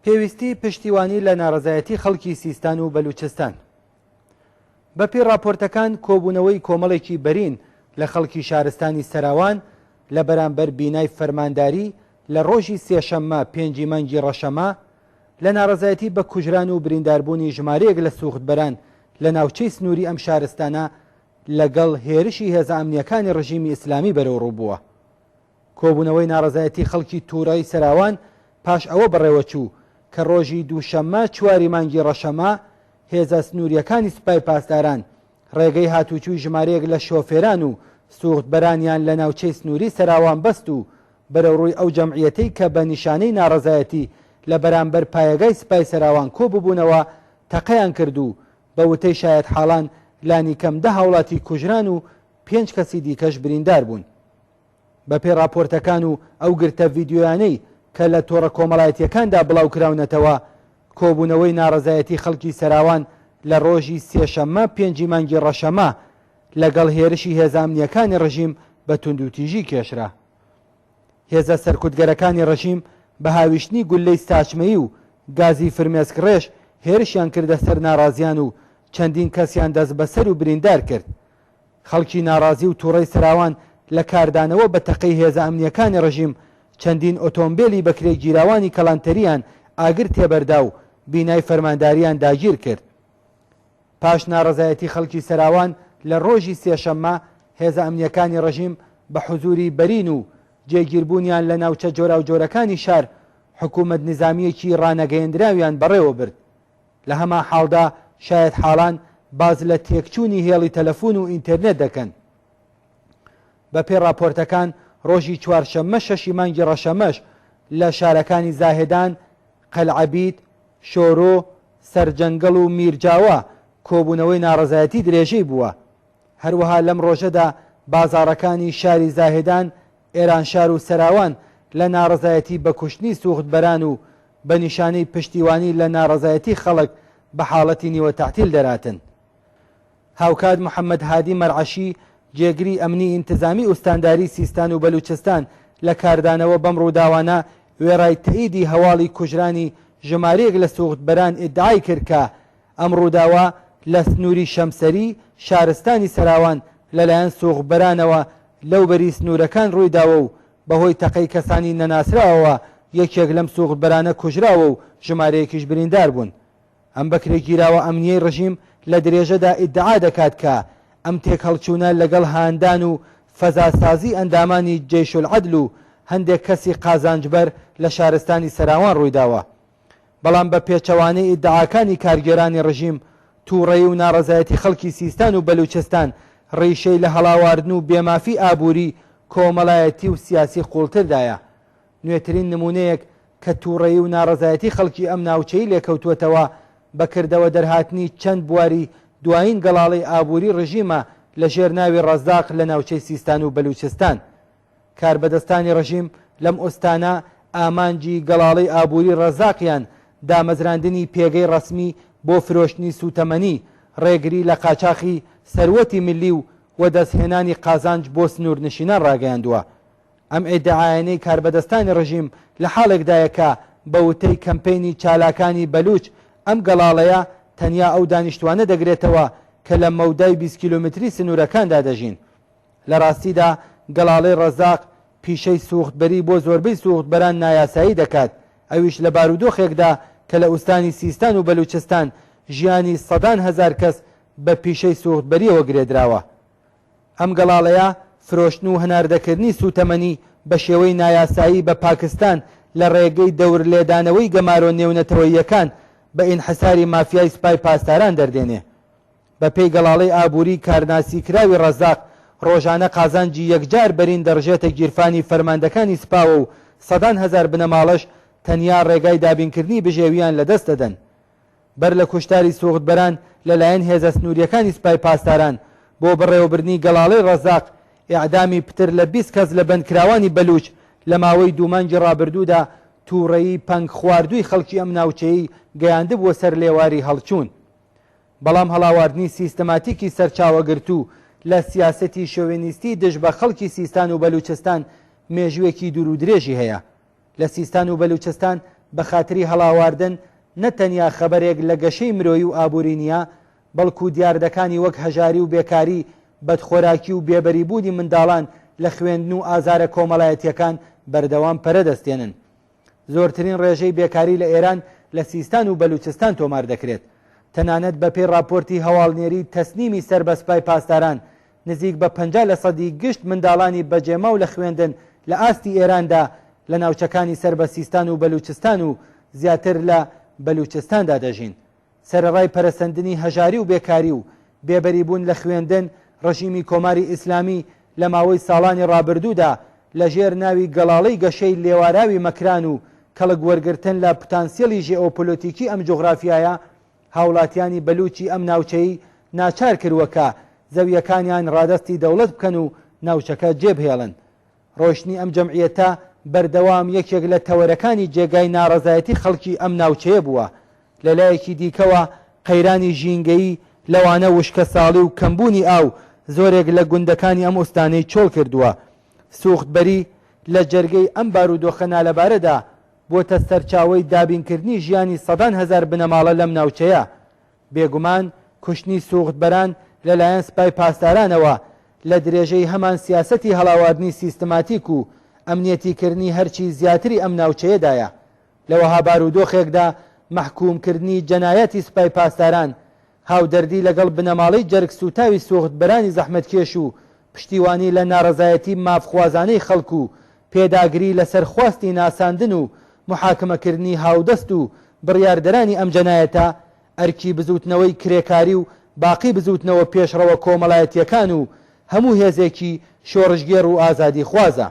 پێویستی پشتیوانی لە ناڕەزایەتی خەڵکی سیستان و بەلوچستان. بەپێی ڕاپۆرتەکان کۆبوونەوەی کۆمەڵێکی بەرین لە خەڵکی شارستانی سەراوان لە بەرامبەر بینای فەرمانداری لە ڕۆژی سێشەممە پێنجی مانگی ڕەشەمە لە ناڕەزایەتی بە کوژران و برینداربوونی ژمارەیەک لە سووختبەران لە ناوچەی سنووری ئەم شارستانە لەگەڵ هێرشی هێزە ئەمنییەکانی ڕژیمی ئیسلامی بەرەوڕوو بووە. کۆبوونەوەی ناڕەزایەتی خەڵکی تووڕەی سەراوان پاش ئەوە بەڕێوەچوو کە ڕۆژی دووشەممە چواری مانگی ڕەشەمە هێزە سنوورییەکانی سوپای پاسداران ڕێگەی هاتووچووی ژمارەیەک لە شۆفێران و سووختبەرانیان لە ناوچەی سنووری سەراوان بەست و بەرەوڕووی ئەو جەمعیەتەی کە بە نیشانەی ناڕەزایەتی لە بەرامبەر پایەگای سپای سەراوان کۆ ببوونەوە تەقەیان کرد و بە وتەی شایەتحاڵان لانیکەم دە هاوڵاتی کوژران و پێنج کەسی دیکەش بریندار بوون. بەپێی ڕاپۆرتەکان و ئەو گرتە ڤیدیۆیانەی کە لە تۆڕە کۆمەڵایەتییەکاندا بڵاوکراونەتەوە، کۆبوونەوەی ناڕەزایەتی خەڵکی سەراوان لە ڕۆژی سێشەممە پێنجی مانگی ڕەشەمە لەگەڵ هێرشی هێزە ئەمنییەکانی ڕژیم بە توندوتیژی کێشرا. هێزە سەرکوتگەرەکانی ڕژیم بە هاویشتنی گوللەی ساچمەیی و گازی فرمێسکڕێژ هێرشیان کردە سەر ناڕازیان و چەندین کەسیان دەستبەسەر و بریندار کرد. خەڵکی ناڕازی و توڕەی سەراوان لە کاردانەوە بە تەقەی هێزە ئەمنییەکانی ڕژیم چەندین ئۆتۆمبێلی بەکرێگیراوانی کەڵانتەرییان ئاگر تێبەردا و بینای فەرماندارییان داگیر کرد. پاش ناڕەزایەتی خەڵکی سەراوان لە ڕۆژی سێشەممە هێزە ئەمنییەکانی ڕژیم بە حوزوری بەرین و جێگیربوونیان لە ناوچە جۆراوجۆرەکانی شار حکوومەت نیزامییەکی ڕانەگەیەندراویان بەڕێوە برد. لە هەمان حاڵدا شایەتحاڵان باس لە تێکچوونی هێڵی تەلەفوون و ئینتێرنێت دەکەن. بە پێی ڕاپۆرتەکان ڕۆژی چوارشەممە شەشی مانگی ڕەشەمەش لە شارەکانی زاهێدان، قەلعەبید، شۆرۆ، سەرجەنگەڵ و میرجاوە کۆبوونەوەی ناڕەزایەتی درێژەی بووە. هەروەها لەم ڕۆژەدا بازاڕەکانی شاری زاهێدان، ئێرانشار و سەراوان لە ناڕەزایەتی بە کوشتنی سووختبەران و بە نیشانەی پشتیوانی لە ناڕەزایەتی خەڵک بە حاڵەتی نیوە تەعتیل دەراتن. هاوکات محەممەد هادی مەرعەشی جێگری ئەمنی ئینتزامی ئوستانداری سیستان و بەلوچستان لە کاردانەوە بەم ڕووداوانە وێڕای تەئیدی هەواڵی کوژرانی ژمارەیەک لە سووختبەران ئیدعای کرد کە ئەم ڕووداوە لە سنووری شەمسەری شارستانی سەراوان لەلایەن سووختبەرانەوە لەوبەری سنوورەکان ڕوویداوە و بەهۆی تەقەی کەسانی نەناسراوەوە یەکێک لەم سووختبەرانە کوژراوە و ژمارەیەکیش بریندار بوون. ئەم بەکرێگیراوە ئەمنییەی ڕژیم لە درێژەدا ئیدعا دەکات کە ئەم تێکهەڵچوونە لەگەڵ هاندان و فەزاسازی ئەندامانی جەیشولعەدل و هەندێک کەسی قازانجبەر لە شارستانی سەراوان ڕوویداوە. بەڵام بە پێچەوانەی ئیدعاکانی کارگێرانی ڕژیم، تووڕەیی و ناڕەزایەتی خەڵکی سیستان و بەلوچستان ڕیشەی لە هەڵاواردن و بێمافی ئابووری، کۆمەڵایەتی و سیاسی قووڵتردایە. نوێترین نموونەیەک کە تووڕەیی و ناڕەزایەتی خەڵکی ئەم ناوچەی لێکەوتووەتەوە، بە کردەوە دەرهاتنی چەند بواری دوایین گەڵاڵەی ئابووری ڕژیمە لە ژێر ناوی ڕەزاق لە ناوچەی سیستان و بەلوچستان. کاربەدەستانی ڕژیم لەم ئوستانە ئامانجی گەڵاڵەی ئابووری ڕەزاقیان دامەزراندنی پێگەی ڕەسمی بۆ فرۆشتنی سووتەمەنی، ڕێگری لە قاچاخی سەروەتی میللی و وەدەستهێنانی قازانج بۆ سنوورنشینان ڕاگەیاندووە. ئەم ئیدعایانەی کاربەدەستانی ڕژیم لە حاڵێکدایە کە بە وتەی کەمپەینی چالاکانی بەلووچ ئەم گەڵاڵەیە تەنیا ئەو دانیشتووانە دەگرێتەوە کە لە مەودای 20 کیلۆمتری سنوورەکاندا دەژین. لە ڕاستیدا گەڵاڵەی ڕەزاق پیشەی سووختبەری بۆ زۆربەی سووختبەران نایاسایی دەکات، ئەویش لە بارودۆخێکدا کە لە ئوستانی سیستان و بەلووچستان ژیانی سەدان هەزار کەس بە پیشەی سووختبەرییەوە گرێدراوە. ئەم گەڵاڵەیە فرۆشتن و هەناردەکردنی سووتەمەنی بە شێوەی نایاسایی بە پاکستان لە ڕێگەی دەورلێدانەوەی گەمارۆ نێونەتەوەییەکان بە ئینحساری مافیای سپای پاسداران دەردێنێ. بە پێی گەڵاڵەی ئابووری کارناسی کراوی ڕەزاق، ڕۆژانە قازانجی یەکجار بەرین دەڕژێتە گیرفانی فەرماندەکانی سپاوە و سەدان هەزار بنەماڵەش تەنیا ڕێگای دابینکردنی بژێوییان لە دەست دەدەن. بەر لە کوشتاری سووختبەران لە لایەن هێزە سنوورییەکانی سپای پاسداران بۆ بەڕێوەبردنی گەڵاڵەی ڕەزاق، ئێعدامی پتر لە 20 کەس لە بەندکراوانی بەلووچ لە ماوەی دوو مانگی ڕابردوودا تووڕەیی پەنگخواردووی خەڵکی ئەم ناوچەیەی گەیاندبووە سەر لێواری هەڵچوون. بەڵام هەڵاواردنی سیستەماتیکی سەرچاوەگرتوو لە سیاسەتی شۆوێنیستی دژ بە خەڵکی سیستان و بەلوچستان مێژووێکی دوورودرێژی هەیە. لە سیستان و بەلوچستان بە خاتری هەڵاواردن نە تەنیا خەبەرێک لە گەشەی مرۆیی و ئابووری نییە، بەڵکوو دیاردەکانی وەک هەژاری و بێکاری، بەدخۆراکی و بێبەریبوونی منداڵان لە خوێندن و ئازارە کۆمەڵایەتییەکان بەردەوام پەرە دەستێنن. زۆرترین ڕێژەی بێکاری لە ئێران لە سیستان و بەلوچستان تۆمار دەکرێت. تەنانەت بەپێی ڕاپۆرتی هەواڵنێریی تەسنیمی سەر بە سپای پاسداران، نزیک بە 50 لەسەدی گشت منداڵانی بەجێماو لە خوێندن لە ئاستی ئێراندا لە ناوچەکانی سەر بە سیستان و بەلوچستان و زیاتر لە بەلوچستاندا دەژین. سەرەڕای پەرەسەندنی هەژاری و بێکاری و بێبەریبوون لە خوێندن، ڕژیمی کۆماری ئیسلامی لە ماوەی ساڵانی ڕابردوودا لە ژێر ناوی گەڵاڵەی گەشەی لێواراوی مەکران و کەڵک وەرگرتن لە پتانسیڵی ژێئۆپۆلۆتیکی ئەم جوغرافیایە هاوڵاتیانی بەلووچی ئەم ناوچەی ناچار کرووە کە زەوییەکانیان ڕادەستی دەوڵەت بکەن و ناوچەکە جێبهێڵن. ڕۆیشتنی ئەم جەمعیەتە بەردەوام یەکێک لە تەوەرەکانی جێگای ناڕەزایەتی خەڵکی ئەم ناوچەیە بووە. لە لایەکی دیکەوە قەیرانی ژینگەیی لەوانە وشکەساڵی و کەمبوونی ئاو زۆرێک لە گوندەکانی ئەم ئوستانەی چۆڵ کردووە. سووختبەری لە جەرگەی ئەم بارودۆخە نالەبارەدا بووەتە سەرچاوەی دابینکردنی ژیانی سەدان هەزار بنەماڵە لەم ناوچەیە. بێگومان کوشتنی سووختبەران لە لایەن سپای پاسدارانەوە لە درێژەی هەمان سیاسەتی هەڵاواردنی سیستماتیک و ئەمنیەتیکردنی هەرچی زیاتری ئەم ناوچەیەدایە. لە وەها بارودۆخێکدا مەحکوومکردنی جەنایاتی سپای پاسداران، هاودەردی لەگەڵ بنەماڵەی جەرگسووتاوی سووختبەرانی زەحمەتکێش و پشتیوانی لە ناڕەزایەتی مافخوازانەی خەڵک و پێداگری لەسەر خواستی ناساندن و موحاکمەکردنی هاودەست و بڕیاردەرانی ئەم جەنایەتە، ئەرکی بزووتنەوەی کرێکاری و باقی بزووتنەوە پێشڕەوە کۆمەڵایەتییەکان و هەموو هێزێکی شۆڕشگێڕ و ئازادیخوازە.